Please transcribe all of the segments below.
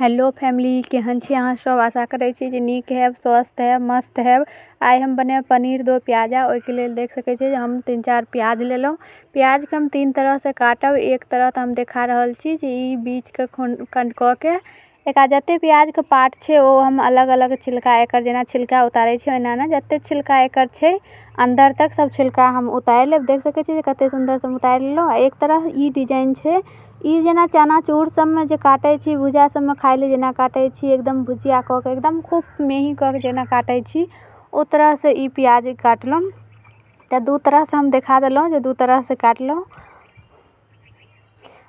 Hello family, केहन छी अहाँ सब? आशा करै छी जे नीक हैब, स्वस्थ हैब, मस्त हैब। आइ हम बनायब पनीर दो प्याजा। ओहिके लेल देख सकै छी जे हम 3-4 प्याज लेलहुँ। प्याजके हम 3 तरहसँ काटब। एक तरह तऽ हम देखा रहल छी जे ई बीचके खण्ड कऽ के एकरा जते प्याजके पार्ट छै ओ हम अलग अलग छिलका एकर जेना छिलका उतारै छी ओहिना ने जते छिलका एकर छै अन्दर तक सब छिलका हम उतारि लेब। देख सकै छी जे कते सुन्दरसँ हम उतारि लेलहुँ। आ एक तरह ई डिजाइन छै, ई जेना चनाचूर सबमे जे काटै छी, भुजा सबमे खाइ लए जेना काटै छी, एकदम भुजिया कऽ के एकदम खूब मेही कऽ के जेना काटै छी, ओ तरहसँ ई प्याज काटलहुँ। तऽ दू तरहसँ हम देखा देलहुँ जे दू तरहसँ काटलहुँ।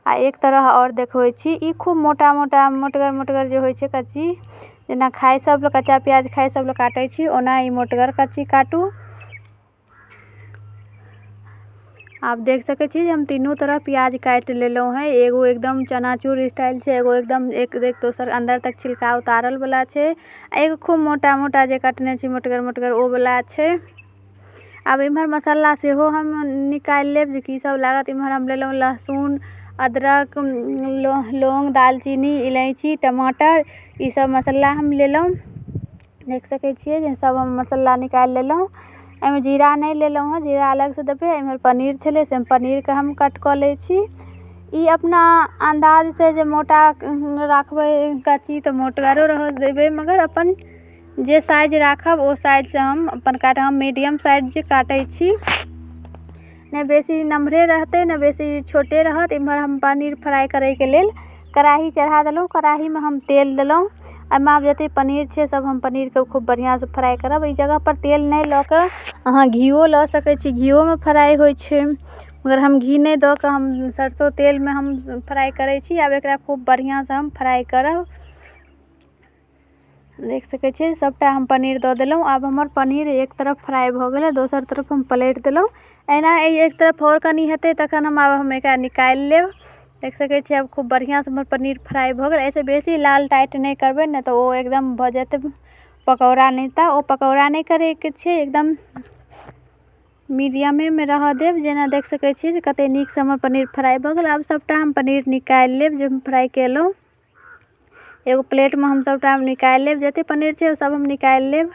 आ एक तरह आओर देखबै छी, ई खूब मोटा मोटा मोटगर मोटगर जे होइ छै कच्ची, जेना खाइ सब कच्चा प्याज खाइ सब लए काटै छी, ओना ई मोटगर कच्ची काटू। आब देख सकै छी जे हम तीनू तरह प्याज काटि लेलहुँ हेँ। एगो एकदम चनाचूर स्टाइल छै, एगो एकदम एक दोसर अन्दर तक छिलका उतारल वला छै, आ एगो खूब मोटा मोटा जे कटने छी मोटगर मोटगर ओ वला छै। आब इम्हर मसाला सेहो हम निकालि लेब जे की सब लागत। इम्हर हम लेलहुँ लहसुन, अदरक, लौंग, दालचीनी, इलायची, टमाटर, ई सब मसाला हम लेलहुँ। देख सकै छियै जे सब हम मसाला निकालि लेलहुँ। एहिमे जीरा नहि लेलहुँ हँ, जीरा अलगसँ देबै। एम्हर पनीर छलै से हम पनीरके हम कट कऽ लै छी। ई अपना अन्दाजसँ जे मोटा राखबै कच्ची तऽ मोटगरो रहऽ देबै, मगर अपन जे साइज राखब ओ साइजसँ हम अपन काटब। हम मीडियम साइज जे काटै छी, नहि बेसी नम्हरे रहतै नहि बेसी छोटे रहत। एम्हर हम पनीर फ्राइ करैके लेल कड़ाही चढ़ा देलहुँ। कड़ाहीमे हम तेल देलहुँ। एहिमे आब जतेक पनीर छै सब हम पनीरके खूब बढ़िआँसँ फ्राइ करब। एहि जगहपर तेल नहि लऽ कऽ अहाँ घिओ लऽ सकै छी, घिओमे फ्राइ होइ छै, मगर हम घी नहि दऽ कऽ हम सरसो तेलमे हम फ्राइ करै छी। आब एकरा खूब बढ़िआँसँ हम फ्राइ करब। देख सकै छियै सबटा हम पनीर दऽ देलहुँ। आब हमर पनीर एक तरफ फ्राइ भऽ गेलै, दोसर तरफ हम पलटि देलहुँ। एहिना एक तरफ आओर कनि हेतै तखन हम आब हम एकरा निकालि लेब। देख सकै छियै आब खूब बढ़िआँसँ हमर पनीर फ्राइ भऽ गेल। एहिसँ बेसी लाल टाइट नहि करबै, नहि तऽ ओ एकदम भऽ जेतै पकौड़ा। नहि तऽ ओ पकौड़ा नहि करैके छै, एकदम मीडियमेमे रहऽ देब। जेना देख सकै छियै जे कते नीकसँ हमर पनीर फ्राइ भऽ गेल। आब सबटा हम पनीर निकालि लेब जे हम फ्राइ केलहुँ। एगो प्लेटमे हम सबटा निकालि लेब, जते पनीर छै ओ सब हम निकालि लेब।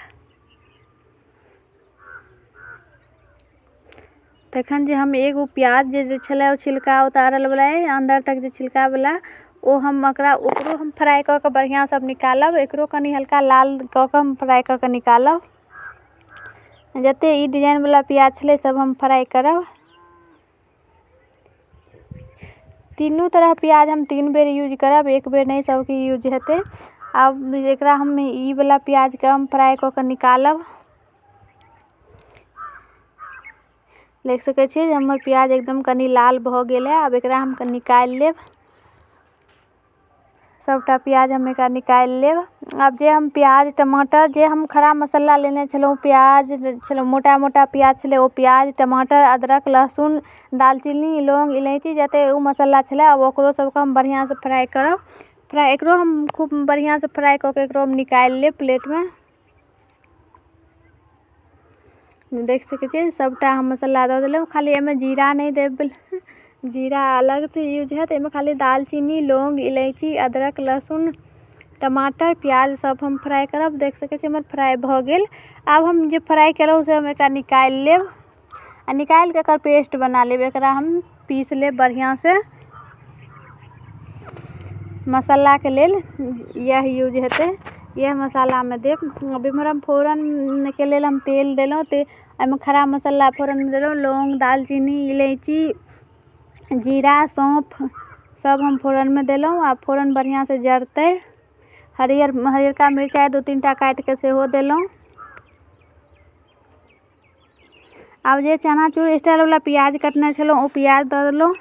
तखन जे हम एगो प्याज जे छलै ओ छिलका उतारलवला अन्दर तक जे छिलकावला, ओ हम ओकरो हम फ्राइ कऽ कऽ बढ़िआँसँ निकालब। एकरो कनि हल्का लाल कऽ कऽ हम फ्राइ कऽ कऽ निकालब। जते ई डिजाइनवला प्याज छलै सब हम फ्राइ करब। तीनू तरह प्याज हम 3 बेर यूज करब, एक बेर नहि सबके यूज हेतै। आब एकरा हम ई वला प्याजके हम फ्राइ कऽ कऽ निकालब। देख सकै छियै जे हमर प्याज एकदम कनि लाल भऽ गेल है। आब एकरा हम निकालि लेब। सबटा प्याज हम एकरा निकालि लेब। आब जे हम प्याज टमाटर जे हम खड़ा मसाला लेने छलहुँ, प्याज छलहुँ मोटा मोटा प्याज छलै, ओ प्याज टमाटर अदरक लहसुन दालचीनी लौंग इलायची जते ओ मसाला छलै, आब ओकरो सबके हम बढ़िआँसँ फ्राइ करब। फ्राइ एकरो हम खूब बढ़िआँसँ फ्राइ कऽ के एकरो हम निकालि लेब प्लेटमे। देख सकै छियै सबटा हम मसाला दऽ देलहुँ। खाली एहिमे जीरा नहि देब, जीरा अलगसँ यूज हैत। एहिमे खाली दालचीनी लौंग इलायची अदरक लहसुन टमाटर प्याज सब हम फ्राइ करब। देख सकै छियै हमर फ्राइ भऽ गेल। आब हम जे फ्राइ केलहुँ से हम एकरा निकालि लेब आ निकालि कऽ एकर पेस्ट बना लेब। एकरा हम पीस लेब बढ़िआँसँ। मसालाके लेल इएह यूज हेतै, इएह मसालामे देब। आब इम्हर हम फोरनके लेल हम तेल देलहुँ। एहिमे खड़ा मसाला फोरनमे देलहुँ, लौंग दालचीनी इलायची जीरा सौँफ सब हम फोरनमे देलहुँ। आ फोरन बढ़िआँसँ जरतै। हरियरका मिरचाइ 2-3 टा काटिके सेहो देलहुँ। आब जे चनाचूर स्टाइलवला प्याज कटने छलहुँ ओ प्याज दऽ देलहुँ।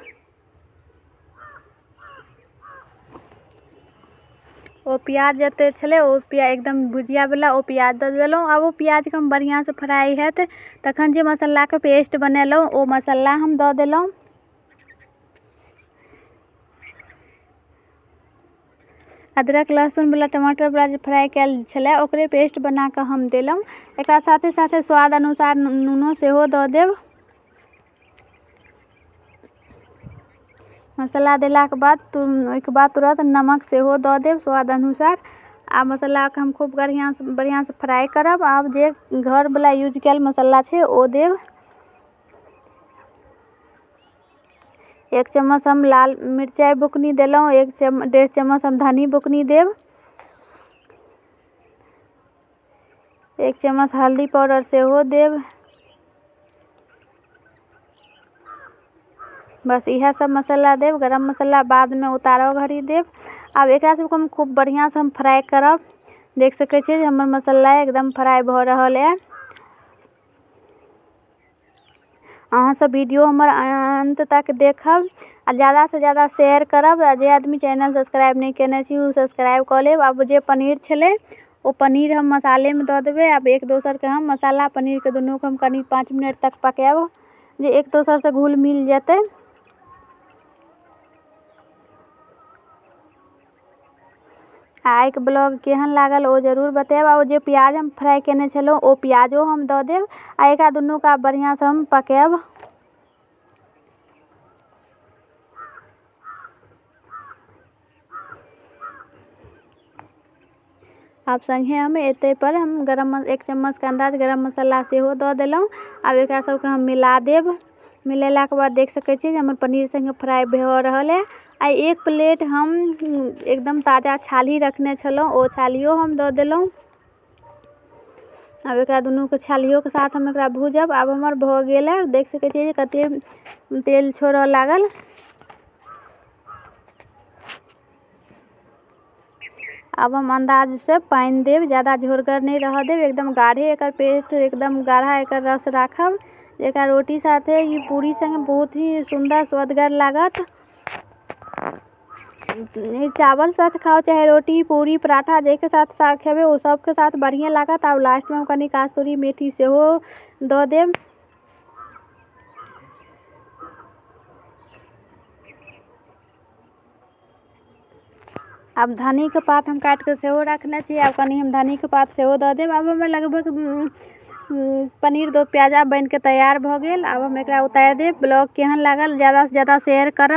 ओ प्याज जते छलै ओ प्याज एकदम भुजियावला ओ प्याज दऽ देलहुँ। आब ओ प्याजके हम बढ़िआँसँ फ्राइ हैत तखन जे मसालाके पेस्ट बनेलहुँ ओ मसाला हम दऽ देलहुँ। अदरक लहसुनवला टमाटरवला जे फ्राइ कयल छलै ओकरे पेस्ट बनाकऽ हम देलहुँ। एकरा साथे साथे स्वाद अनुसार नूनो सेहो दऽ देब। मसाला देलाके बाद ओहिके बाद तुरन्त नमक सेहो दऽ देब स्वाद अनुसार। आ मसालाके हम खूब बढ़िआँसँ फ्राइ करब। आब जे घरवला यूज कयल मसाला छै ओ देब। 1 चम्मच हम लाल मिरचाइ बुकनी देलहुँ, 1.5 चम्मच हम धनी बुकनी देब, 1 चम्मच हल्दी पाउडर सेहो देब। बस इएह सब मसाला देब। गरम मसाला बादमे उतारऽ घड़ी देब। आब एकरा सबके हम खूब बढ़िआँसँ हम फ्राइ करब। देख सकै छियै जे हमर मसाला एकदम फ्राइ भऽ रहल यऽ। अहाँ सब वीडियो हमर अन्त तक देखब आ ज़्यादासँ ज़्यादा शेयर करब। आ जे आदमी चैनल सब्सक्राइब नहि केने छी ओ सब्सक्राइब कऽ लेब। आब जे पनीर छलै ओ पनीर हम मसालेमे दऽ देबै। आब एक दोसरके हम मसाला पनीरके दुनूके हम कनि 5 मिनट तक पकायब जे एक दोसरसँ घुल मिल जेतै। आ आइके ब्लॉग केहन लागल ओ जरूर बतायब। आ ओ जे प्याज हम फ्राइ केने छलहुँ ओ प्याजो हम दऽ देब आ एकरा दुनूके आब बढ़िआँसँ हम पकायब। आब सङ्गे हम एते पर हम गरम 1 चम्मचके अन्दाज गरम मसाला सेहो दऽ देलहुँ। आब एकरा सबके हम मिला देब। मिलेलाके बाद देख सकै छियै जे हमर पनीर सङ्गे फ्राइ भऽ रहल यऽ। आ 1 प्लेट हम एकदम ताजा छाली रखने छलहुँ ओ छालियो हम दऽ देलहुँ। आब एकरा दुनूके छालियोके साथ हम एकरा भूजब। आब हमर भऽ गेल है। देख सकै छियै जे कते तेल छोड़ऽ लागल। आब हम अन्दाजसँ पानि देब, ज़्यादा झोरगर नहि रहऽ देब, एकदम गाढ़े एकर पेस्ट, एकदम गाढ़ा एकर रस राखब। एकरा रोटी साथे ई पूरी संगे बहुत ही सुन्दर स्वदगर लागत। चावल साथ खाउ चाहे रोटी पूरी पराठा जाहिके साथ खेबै ओ सबके साथ बढ़िएँ लागत। आब लास्टमे हम कनि कस्तूरी मेथी सेहो दऽ देब। आब धन्नीके पात हम काटिके सेहो रखने छी, आब कनि हम धन्नीके पात सेहो दऽ देब। आब हमर लगभग पनीर दो प्याजा बनिके तैयार भऽ गेल। आब हम एकरा उतारि देब। ब्लॉग केहन लागल ज़्यादासँ ज़्यादा शेयर करब।